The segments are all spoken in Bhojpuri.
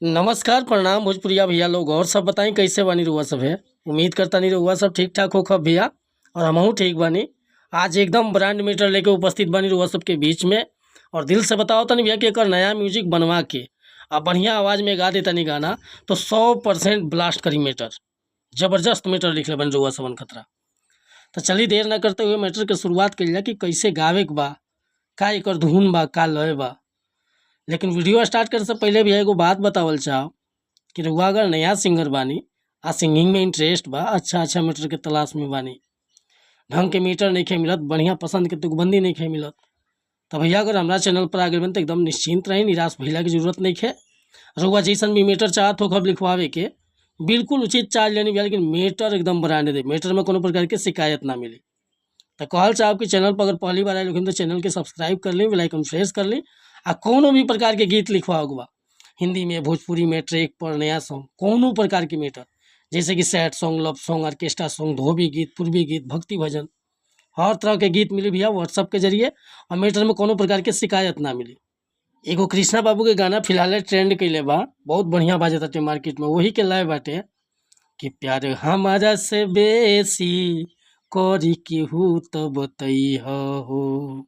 नमस्कार, प्रणाम भोजपुरिया भैया लोग। और सब बताई कैसे बानी रउआ सब है। उम्मीद करता नहीं रउआ सब ठीक ठाक होखब भैया, और हमहू ठीक बानी। आज एकदम ब्रांड मीटर लेके उपस्थित बानी रउआ सबके बीच में। और दिल से बताओ तनी भैया कि एकर नया म्यूजिक बनवा के आ बढ़िया आवाज़ में गा दे तनी गाना तो 100% ब्लास्ट करी मीटर। जबरदस्त मीटर लिखले बन रउआ सबन खतरा। तो चलिए देर ना करते हुए मैटर के शुरुआत कइल जा कि कैसे गावे के बा, का एकर धुन बा, का लय बा। लेकिन वीडियो स्टार्ट करे से पहले भी एगो बात बतावल चाहो कि रउआ अगर नया सिंगर बानी आ सिंगिंग में इंटरेस्ट बा, अच्छा अच्छा मीटर के तलाश में बानी, ढंग के मीटर नहीं मिलत, बढ़िया पसंद के तुकबंदी नहीं मिलत, तो भैया अगर हमारा चैनल पर आ गए तो एकदम निश्चिंत रही, निराश भइला की जरूरत नहीं है। रउआ जैसन भी मीटर चाहत हो लिखवावे के, बिल्कुल उचित चार्ज लेनी भैया, लेकिन मीटर एकदम ब्रांड दे, मीटर में कोनो प्रकार के शिकायत ना मिली। तो कहल चाहब कि चैनल पर अगर पहली बार आए तो चैनल के सब्सक्राइब कर ली, बेल आइकन प्रेस कर ली। आ कोनो भी प्रकार के गीत लिखवाओ बा, हिंदी में, भोजपुरी में, ट्रैक पर, नया सॉन्ग, कोनो प्रकार के मीटर, जैसे कि sad song, love song, orchestra song, धोबी गीत, पूर्वी गीत, भक्ति भजन, हर तरह के गीत मिली भैया व्हाट्सअप के जरिए। और मीटर में कोनो प्रकार के शिकायत ना मिली। एगो कृष्णा बाबू के गाना फिलहाल ट्रेंड कैले बा, बहुत बढ़िया बाजे ताटे मार्केट में, वही के लय बाटे कि प्यार हमारा से बेसी करी केहू तो बतई हो।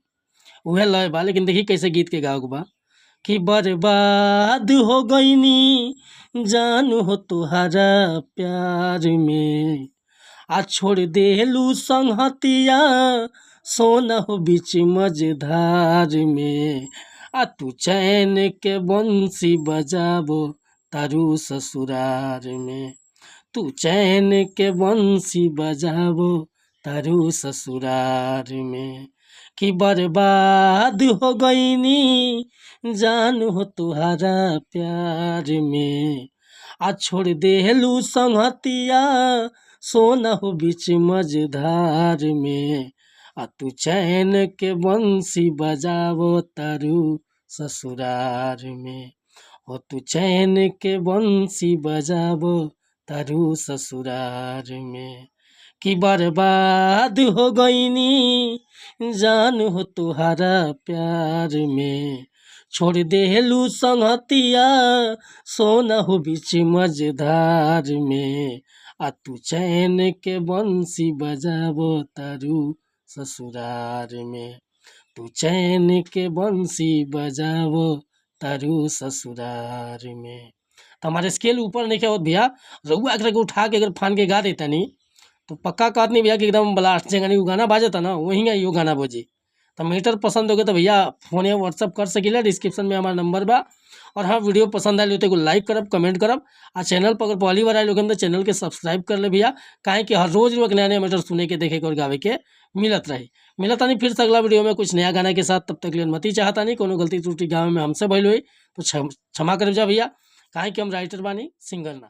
उहे लय बा, लेकिन देखी कैसे गीत के गाओ बा कि बर्बाद हो गईनी जान हो तुहरा प्यार में, आ छोड़ देलू संगतिया सोना हो बीच मझधार में, आ तू चैन के बंसी बजाबो तारू ससुरार में, तू चैन के बंसी बजाबो तारू ससुरार में, कि बर्बाद हो गईनी जान हो तुहरा प्यार में, आ छोड़ देलू संगतिया सोना हो बीच मझधार में, आ तू चैन के बंसी बजावो तारू ससुरार में, हो तू चैन के बंसी बजावो तारू ससुरार में, कि बर्बाद हो गईनी जान हो तुहरा प्यार में, छोड़ देलू संगतिया सोना हो बीच मझधार में, आ तू चैन के बंसी बजाबो तारू ससुरार में, तू चैन के बंसी बजाबो तारू ससुरार में। तो हमारे स्केल ऊपर नहीं क्या होत भैया, रउआ एकरा के उठा के अगर फान के गा देता नहीं तो पक्का कहत नहीं भैया कि एकदम ब्लास्ट जेंगानी उ गाना बाजता ना वहीं यो गाना बजी। तो मीटर पसंद हो गया तो भैया फोन या व्हाट्सअप कर सकीला, डिस्क्रिप्शन में हमारा नंबर बा। और हाँ, वीडियो पसंद आयल तो एगो लाइक करब, कमेंट करब, आ चैनल पर अगर पहली बार आयल तो चैनल के सब्सक्राइब कर ले भैया, काहे कि हर रोज रोज नया नया मैटर सुने के, देखे के और गावे के मिलत रही। मिलत नहीं फिर से अगला वीडियो में कुछ नया गाना के साथ, तब तक लिए अनुमति चाहता नहीं। कोनो गलती त्रुटि गावे में हमसे भइल हुई तो क्षमा कर जा भैया, काहे कि हम राइटर बानी, सिंगर ना।